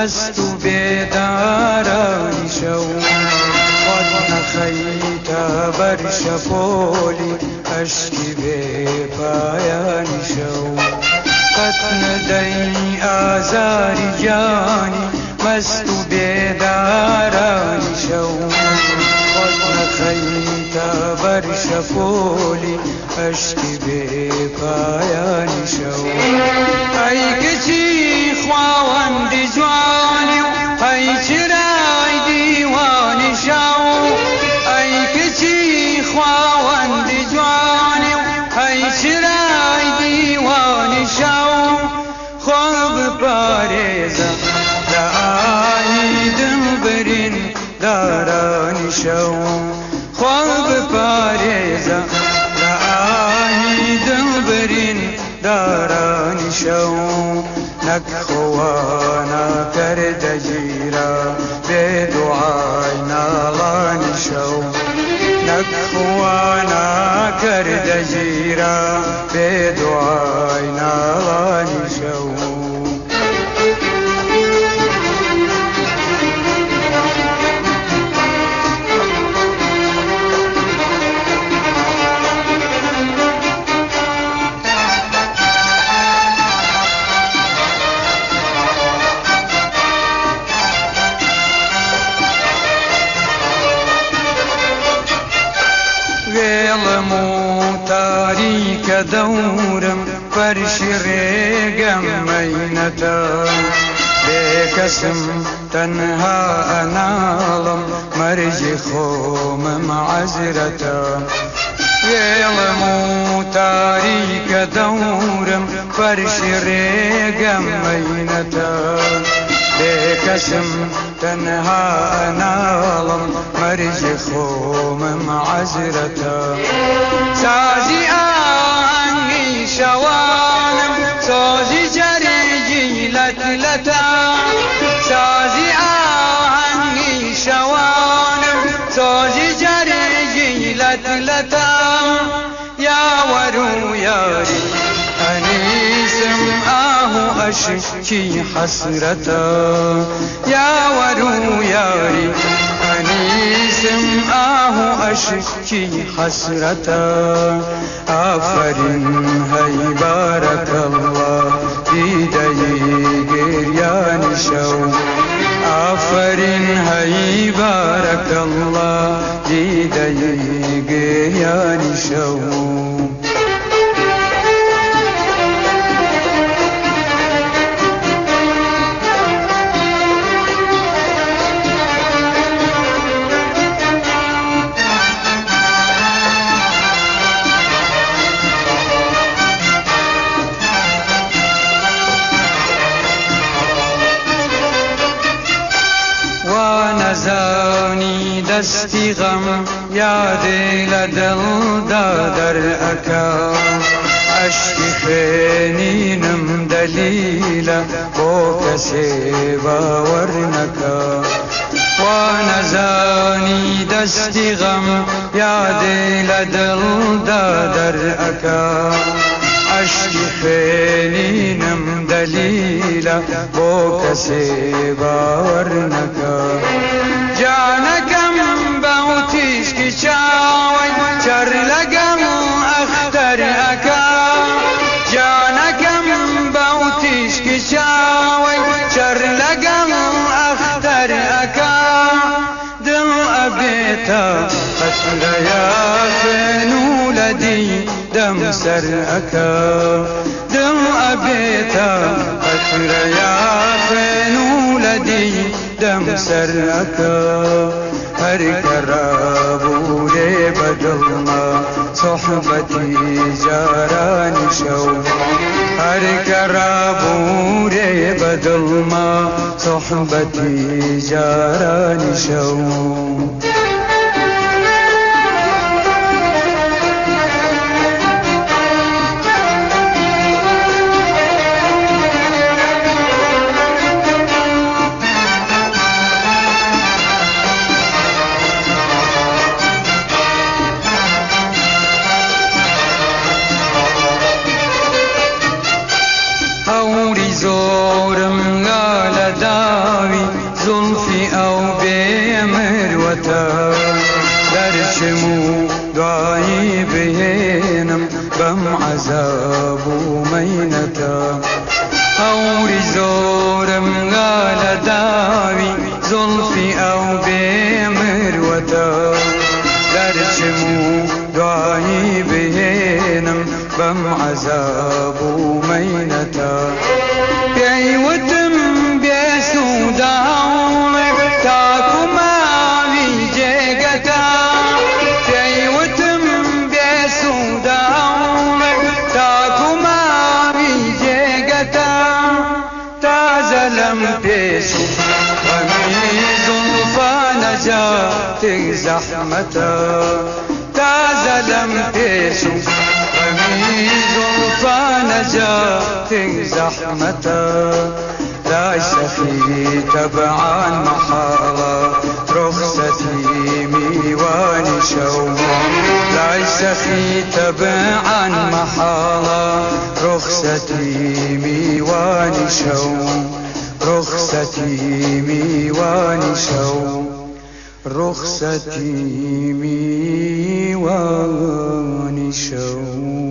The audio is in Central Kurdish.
مەست و بێدارانی شەو. خۆت نەخەیتە بەر شەپۆلی ئەشکی بێ پایانی شەو. قەت نەدەی ئازاری گیانی مەست و بێدارانی شەو. خۆت نەخەیتە بەر شەپۆلی ئەشکی بێ پایانی شەو. ئەی کچی خواوەندی جوانی و ئەی چرای دیوانی شەو. ئەی کچی خواوەندی جوانی و ئەی چرای دیوانی شەو. خۆ بپارێزە لە ئاهی دڵبرین دارانی شەو. خۆ بپارێزە لە ئاهی دڵبرین دارانی شەو. نەک خوانا کردە گیرا بێ دوعای ناڵانی شەو. نەک خوانا کردە گیرا بێ دوعای ناڵانی شەو. وێڵم و تاریکە دەورم فەرشی ڕێگەم مەینەتە. بێکەسم تەنها ئەناڵم مەرجی خۆمم عەزرەتە. وێڵم و تاریکە دەورم فەرشی ڕێگەم مەینەتە. بێکەسم تەنها ئەناڵم مەرجی خۆمم عەزرەتە. سازی ئاهەنگی شەوانم سۆزی جەرگی لەت لەتە. سازی ئاهەنگی شەوانم سۆزی جەرگی لەت لەتە. یاوەر و یاری ئەنیسم ئاه و ئەشکی حەسرەتە. یاوەر و یاری ئەنیسم ئاه و ئەشکی حەسرەتە. ئافەرین هەی بارەکەڵڵا دیدەی گریانی شەو. ئافەرین هەی بارەکەڵڵا دیدەی گریانی شەو. نەزانی دەستی غەم یادێ لە دڵدا دەرئەکا. ئەشکی خوێنینم دەلیلە بۆ کەسێ باوەڕ نەکا. وا نەزانی دەستی غەم یادێ لە دڵدا دەرئەکا. ئەشکی خوێنینم دەلیلە بۆ کەسێ باوەڕ نەکا. جانەکەم بەو تیشکی چاوەی چەر لەگەڵ ئەختەر ئەکا. جانەکەم بەو تیشکی چاوەی چەر لەگەڵ ئەختەر ئەکا. دڵ ئەبێتە قەترەیا خوێن و لە دیدەم سەر ئەکا. دڵ ئەبێتە قەترەیا خوێن و لە دیدەم سەر ئەکا. هەر کە ڕابوورێ بە دڵما سوحبەتی جارانی شەو. هەر کە ڕابوورێ بە دڵما سوحبەتی جارانی شەو. هەوری زۆرم لا لە دار دەرچم و دوایی بهێنم بەم عەزاب و مەینەتە. هەوری زۆرم لا لە داوی زوڵفی ئەو بێ مروەتە. دەرچم و دوایی بهێنم بەم عەزاب و مەینەتە. پێی وتم بێ سوودە هەوڵێک تاکو ماوی جێگەتە. پێی وتم بێ سوودە هەوڵێک تاکو ماوی جێگەتە. تازە لەم پێش و غەمی زوڵفا نەجاتێک زەحمەتە. تازە لەم پێش و غەمی زوڵفا نەجاتێک زەحمەتە. لای سەخی تەبعان مەحاڵە ڕوخسەتی میوانی شەو. لای سەخی تەبعان مەحاڵە ڕوخسەتی میوانی شەو. ڕوخسەتی میوانی شەو. ڕوخسەتی میوانی شەو.